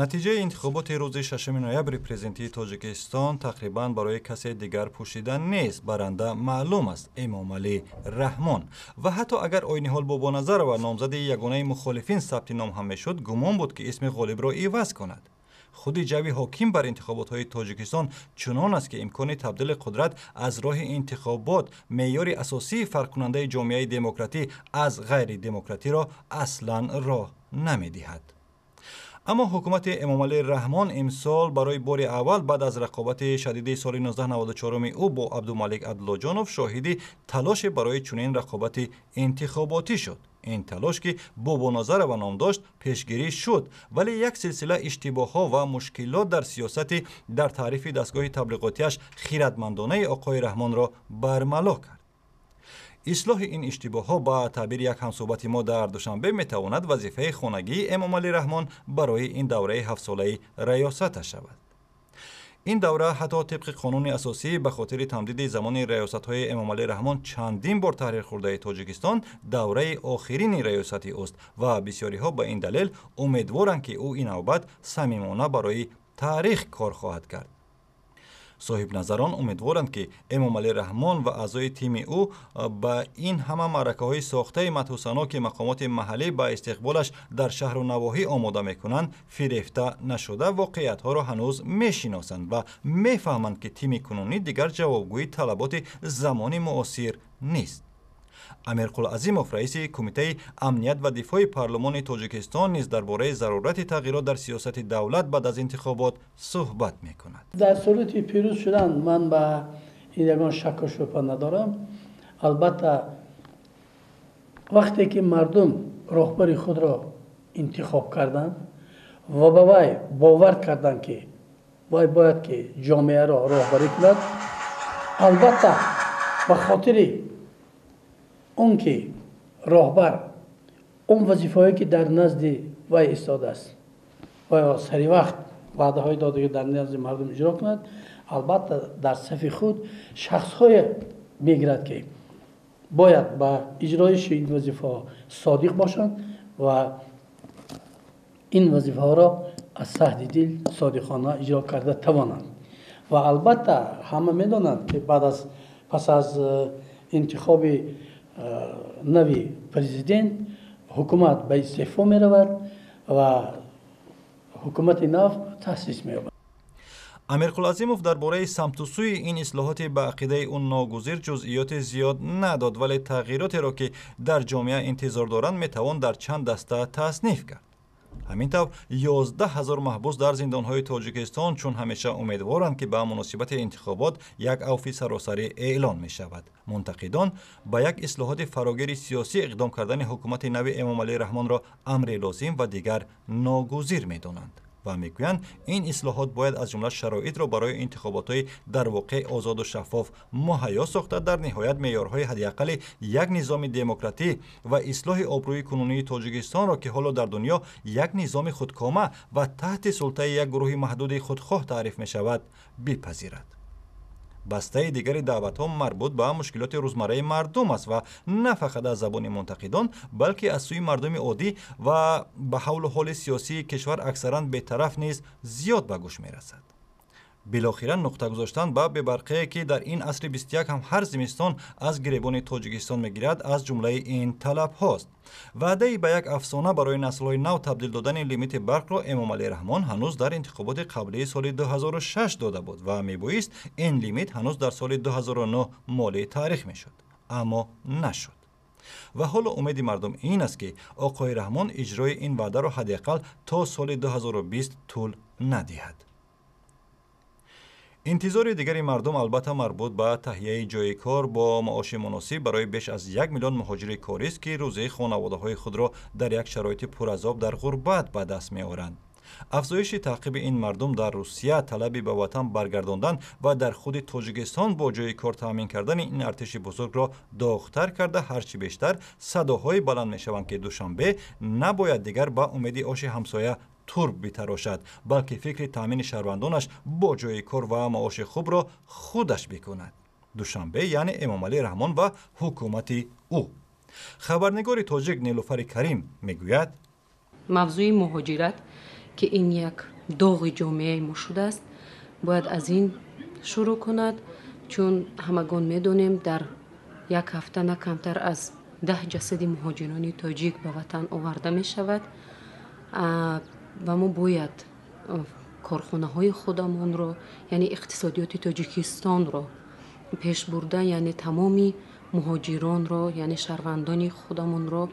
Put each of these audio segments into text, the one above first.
Натиҷаи интихоботи рӯзи 6 ноябри президентии Тоҷикистон тақрибан барои касе дигар пӯшида нест. Баранда маълум аст: Эмомалӣ Раҳмон. Ва ҳатто агар Ойниҳол Бобоназарова, номзади ягонаи мухолифин, сабти ном ҳам мешуд, гумон буд, ки исми ғолибро иваз кунад. Худи ҷавви ҳоким бар интихоботҳои Тоҷикистон чунон аст, ки имкони табдили қудрат аз роҳи интихобот, меъёри асосии фарқкунандаи ҷомеаи демократӣ аз ғайридемократиро, аслан роҳ намедиҳад. Аммо ҳукумати Эмомалӣ Раҳмон имсол барои бори аввал баъд аз рақобати шадиди соли 1994 ӯ бо Абдумалик Абдуллоҷонов шоҳиди талоше барои чунин рақобати интихоботӣ шуд. Ин талош, ки Бобоназарова ном дошт, пешгирӣ шуд, вале як силсила иштибоҳҳо ва мушкилот дар сиёсати дар таърифи дастгоҳи таблиғотиаш хиратмандонаи оқои Раҳмонро бармало кард. Ислоҳи ин иштибоҳҳо, ба таъбири як ҳамсӯҳбати мо дар Душанбе, метавонад вазифаи хонагии Эмомалӣ Раҳмон барои ин давраи ҳафтсолаи раёсаташ шавад. Ин давра ҳатто тибқи қонуни асосӣ ба хотири тамдиди замони раёсатҳои Эмомалӣ Раҳмон чандин бор таҳрирхӯрдаи Тоҷикистон давраи охирини раёсати ӯст ва бисёриҳо ба ин далел умедворанд, ки ӯ ин навбат самимона барои таърих кор хоҳад кард. Соҳибназарон умедворанд, ки Эмомалӣ Раҳмон ва аъзои тими ӯ ба ин ҳама маъракаҳои сохтаи мадҳусано, ки мақомоти маҳаллӣ ба истиқболаш дар шаҳру навоҳӣ омода мекунанд, фирефта нашуда, воқеиятҳоро ҳанӯз мешиносанд ва мефаҳманд, ки тими кунунӣ дигар ҷавобгӯи талаботи замони муосир нест. Амирқул Азимов, раиси Кумитаи амният ва дифои парлумони Тоҷикистон, низ дар бораи зарурати тағйирот дар сиёсати давлат баъд аз интихобот суҳбат мекунад. Дар сурати пирӯз шудан ман ба ин ягон шакку шубҳа надорам. Албатта, вақте ки мардум роҳбари худро интихоб карданд ва ба вай бовар карданд, ки вай бояд ки ҷомеаро роҳбарӣ кунад, албатта, ба хотири он ки роҳбар он вазифаҳое, ки дар назди вай истодааст, вайро сари вақт ваъдаҳои додагӣ дар назди мардум иҷро кунад, албатта, дар сафи худ шахсҳое мегирад, ки бояд ба иҷроиши ин вазифаҳо содиқ бошанд ва ин вазифаҳоро аз саҳди дил содиқона иҷро карда тавонанд. Ва албатта, ҳама медонанд, ки баъд аз пас аз интихоби нави президент ҳукумат ба истеъфо меравад ва ҳукумати нав таъсис меёбад. Амирқул Азимов дар бораи самту сӯи ин ислоҳоти ба ақидаи ӯ ногузир ҷузъиёти зиёд надод, вале тағйиротеро, ки дар ҷомеа интизор доранд, метавон дар чанд даста тасниф кард. Ҳамин тавр, 11 000 маҳбус дар зиндонҳои Тоҷикистон чун ҳамеша умедворанд, ки ба муносибати интихобот як авфи саросарӣ эълон мешавад. Мунтақидон ба як ислоҳоти фарогири сиёсӣ иқдом кардани ҳукумати нави Эмомалӣ Раҳмонро амри лозим ва дигар ногузир медонанд ва мегӯянд, ин ислоҳот бояд аз ҷумла шароитро барои интихоботҳои дар воқеъ озоду шаффоф муҳайё сохта, дар ниҳоят меъёрҳои ҳадди аққали як низоми демократӣ ва ислоҳи обрӯи кунунии Тоҷикистонро, ки ҳоло дар дунё як низоми худкома ва таҳти султаи як гурӯҳи маҳдуди худхоҳ таъриф мешавад, бипазирад. Бастаи дигари даъватҳо марбут ба мушкилоти рӯзмарраи мардум аст ва на фақат аз забони мунтақидон, балки аз сӯи мардуми оддӣ ва ба ҳавлу ҳоли сиёсии кишвар аксаран бетараф низ зиёд ба гӯш мерасад. Билохира, нуқта гузоштан ба бебарқие, ки дар ин асри 21 ҳам ҳар зимистон аз гиребони Тоҷикистон мегирад, аз ҷумлаи ин талабҳост. Ваъдаи ба як афсона барои наслҳои нав табдил додани лимити барқро Эмомалӣ Раҳмон ҳанӯз дар интихоботи қаблии соли 2006 дода буд ва мебоист ин лимит ҳанӯз дар соли 2009 моли таърих мешуд, аммо нашуд. Ва ҳоло умеди мардум ин аст, ки оқои Раҳмон иҷрои ин ваъдаро ҳадди ақал то соли 2020 тӯл надиҳад. Интизори дигари мардум, албатта, марбут ба таҳияи ҷойи кор бо маоши муносиб барои беш аз 1 миллион муҳоҷири корист, ки рӯзии хонаводаҳои худро дар як шароити пуразоб дар ғурбат ба даст меоранд. Афзоиши таъқиби ин мардум дар Русия, талаби ба ватан баргардондан ва дар худи Тоҷикистон бо ҷойи кор таъмин кардани ин артиши бузургро доғтар карда, ҳарчи бештар садоҳое баланд мешаванд, ки Душанбе набояд дигар ба умеди оши ҳамсоя турб битарошад, балки фикри таъмини шаҳрвандонаш бо ҷойи кор ва маоши хубро худаш бикунад. Душанбе, яъне Эмомалӣ Раҳмон ва ҳукумати ӯ. Хабарнигори тоҷик Нилуфари Карим мегӯяд: Мавзӯи муҳоҷират, Ки ин як доғи ҷомеаи мо шудааст, бояд аз ин шурӯъ кунад, чун ҳамагон медонем, дар як ҳафта на камтар аз 10 ҷасади муҳоҷирони тоҷик ба ватан оварда мешавад ва мо бояд корхонаҳои худамонро, яъне иқтисодиёти Тоҷикистонро пеш бурда, яъне тамоми муҳоҷиронро, яъне шаҳрвандони худамонро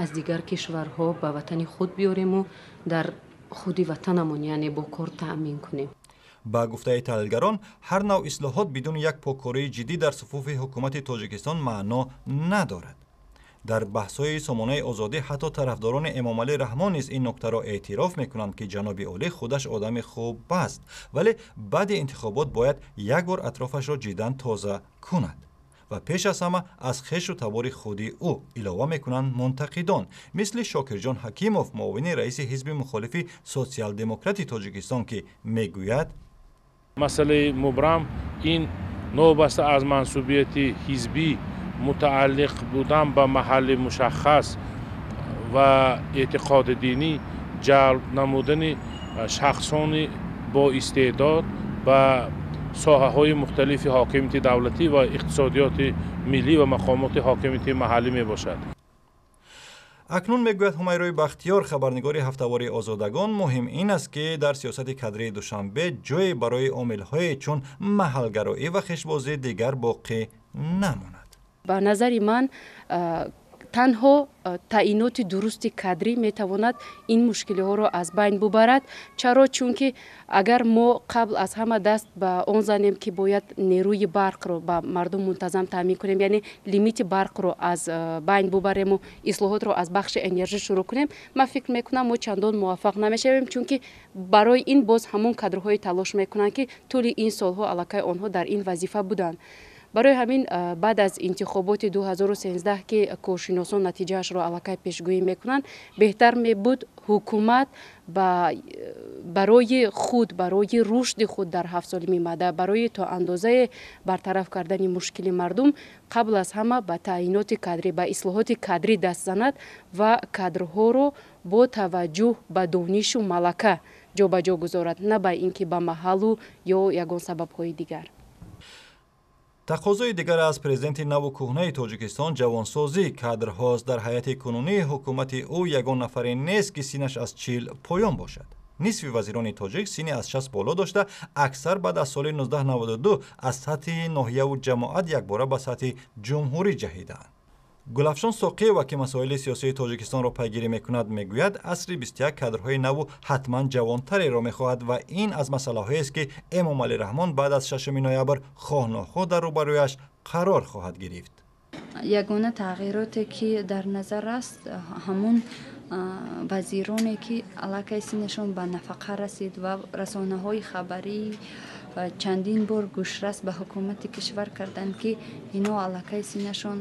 аз дигар кишварҳо ба ватани худ биёрему дар худи ватанамон, яъне бо кор таъмин кунем. Ба гуфтаи таҳлилгарон, ҳар навъ ислоҳот бидуни як поккории ҷиддӣ дар суфуфи ҳукумати Тоҷикистон маъно надорад. Дар баҳсҳои Сомонаи Озодӣ ҳатто тарафдорони Эмомалӣ Раҳмон низ ин нуктаро эътироф мекунанд, ки ҷаноби олӣ худаш одами хуб аст, вале баъди интихобот бояд як бор атрофашро ҷиддан тоза кунад ва пеш аз ҳама аз хешу табори худи ӯ, илова мекунанд мунтақидон, мисли Шокирҷон Ҳакимов, муовини раиси ҳизби мухолифи Социал-демократи Тоҷикистон, ки мегӯяд: Масъалаи мубрам ин новобаста аз мансубияти ҳизбӣ, мутааллиқ будан ба маҳалли мушаххас ва эътиқоди динӣ, ҷалб намудани шахсони боистеъдод ба соҳаҳои мухталифи ҳокимияти давлатӣ ва иқтисодиёти миллӣ ва мақомоти ҳокимияти маҳаллӣ мебошад. Акнун, мегӯяд Ҳумайрои Бахтиёр, хабарнигори ҳафтавори Озодагон, муҳим ин аст, ки дар сиёсати кадрии Душанбе ҷое барои омилҳое чун маҳалгароӣ ва хешбозӣ дигар боқӣ намонад. Ба назари ман, танҳо таъиноти дурусти кадрӣ метавонад ин мушкилиҳоро аз байн бубарад. Чаро? Чунки агар мо қабл аз ҳама даст ба он занем, ки бояд нерӯи барқро ба мардум мунтазам таъмин кунем, яъне лимити барқро аз байн бубарему ислоҳотро аз бахши энержӣ шурӯъ кунем, ман фикр мекунам, мо чандон муваффақ намешавем, чунки барои ин боз ҳамон кадрҳое талош мекунанд, ки тӯли ин солҳо аллакай онҳо дар ин вазифа буданд. Барои ҳамин, баъд аз интихоботи 2013, ки коршиносон натиҷаашро аллакай пешгӯӣ мекунанд, беҳтар мебуд ҳукумат барои худ, барои рушди худ дар 7 соли мимбаъда, барои то андозае бартараф кардани мушкили мардум, қабл аз ҳама ба таъиноти кадрӣ, ба ислоҳоти кадрӣ даст занад ва кадрҳоро бо таваҷҷӯҳ ба донишу малака ҷобаҷо гузорад, на ба ин ки ба маҳаллу ё ягон сабабҳои дигар. Тақозои дигар аз президенти наву кӯҳнаи Тоҷикистон ҷавонсозии кадрҳост. Дар ҳайати кунунии ҳукумати ӯ ягон нафаре нест, ки синнаш аз 40 поён бошад. Нисфи вазирони тоҷик синни аз 60 боло дошта, аксар баъд аз соли 1992 аз сатҳи ноҳияву ҷамоат якбора ба сатҳи ҷумҳурӣ ҷаҳидаанд. Гулафшон Соқиева, ки масоили сиёсии Тоҷикистонро пайгирӣ мекунад, мегӯяд, асри 21 кадрҳои наву ҳатман ҷавонтареро мехоҳад ва ин аз масъалаҳоест, ки Эмомалӣ Раҳмон баъд аз 6 ноябр хоҳ нохоҳ дар рӯбарӯяш қарор хоҳад гирифт. Ягона тағйироте, ки дар назар аст, ҳамун вазироне, ки аллакай синнашон ба нафақа расид ва расонаҳои хабарӣ чандин бор гӯшрас ба ҳукумати кишвар карданд, ки ино аллакай синнашон,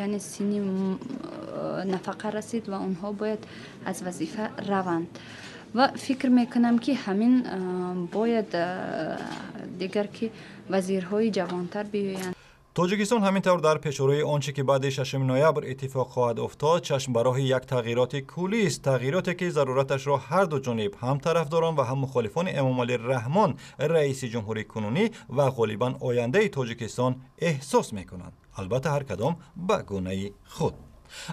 яъне синни нафақа расид ва онҳо бояд аз вазифа раванд. Ва фикр мекунам, ки ҳамин бояд дигар, ки вазирҳои ҷавонтар биёянд. Тоҷикистон ҳамин тавр дар пешорои он чӣ ки баъди 6 ноябр иттифоқ хоҳад уфтод, чашм ба роҳи як тағйироти куллист, тағйироте, ки зарураташро ҳар ду ҷониб, ҳам тарафдорон ва ҳам мухолифони Эмомалӣ Раҳмон, раиси ҷумҳурии кунунӣ ва ғолибан ояндаи Тоҷикистон, эҳсос мекунанд, албатта ҳар кадом ба гунаи худ.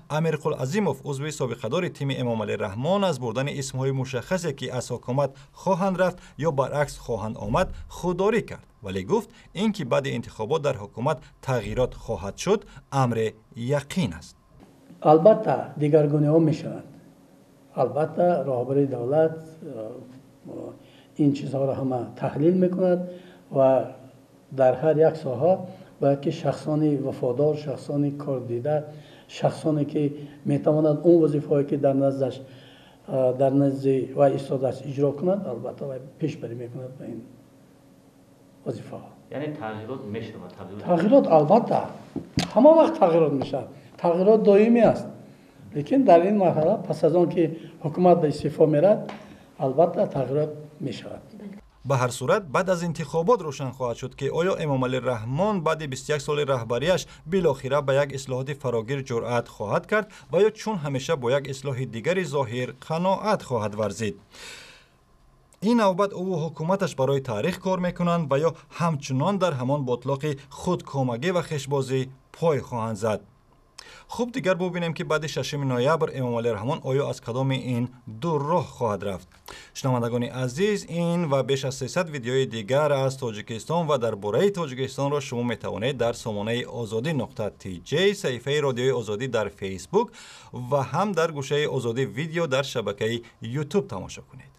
Амирқул Азимов, узви собиқадори тими Эмомалӣ Раҳмон, аз бурдани исмҳои мушаххасе, ки аз ҳукумат хоҳанд рафт ё баръакс хоҳанд омад, худдорӣ кард, вале гуфт, ин ки баъди интихобот дар ҳукумат тағйирот хоҳад шуд, амре яқин аст. Албатта, дигаргуниҳо мешаванд. Албатта, роҳбари давлат ин чизҳоро ҳама таҳлил мекунад ва дар ҳар як соҳа бояд ки шахсони вафодор, шахсони кордида, шахсоне, ки метавонад он вазифаҳое, ки дар наздаш, дар назди вай истодааст, иҷро кунад, албатта вай пешбарӣ мекунад ба ин вазифаҳо. Яъне тағйирот мешавад? Тағйирот, албатта, ҳама вақт тағйирот мешавад, тағйирот доимӣ аст, лекин дар ин марҳала, пас аз он ки ҳукумат ба истеъфо мерад, албатта, тағйирот мешавад. Ба ҳар сурат, баъд аз интихобот рӯшан хоҳад шуд, ки оё Эмомалӣ Раҳмон баъди 21 соли раҳбарияш билохира ба як ислоҳоти фарогир ҷуръат хоҳад кард ва ё чун ҳамеша бо як ислоҳи дигари зоҳир қаноат хоҳад варзид. Ин навбат ӯву ҳукуматаш барои таърих кор мекунанд ва ё ҳамчунон дар ҳамон ботлоқи худкомагӣ ва хешбозӣ пой хоҳанд зад. Хуб, дигар бубинем, ки баъди 6 ноябр Эмомалӣ Раҳмон оё аз кадоми ин ду роҳ хоҳад рафт. Шунавандагони азиз, ин ва беш аз 300 видеои дигар аз Тоҷикистон ва дар бораи Тоҷикистонро шумо метавонед дар сомонаи озодӣ.тj, саҳифаи Радиои Озодӣ дар Фейсбук ва ҳам дар гӯшаи Озодӣ Видео дар шабакаи Ютуб тамошо кунед.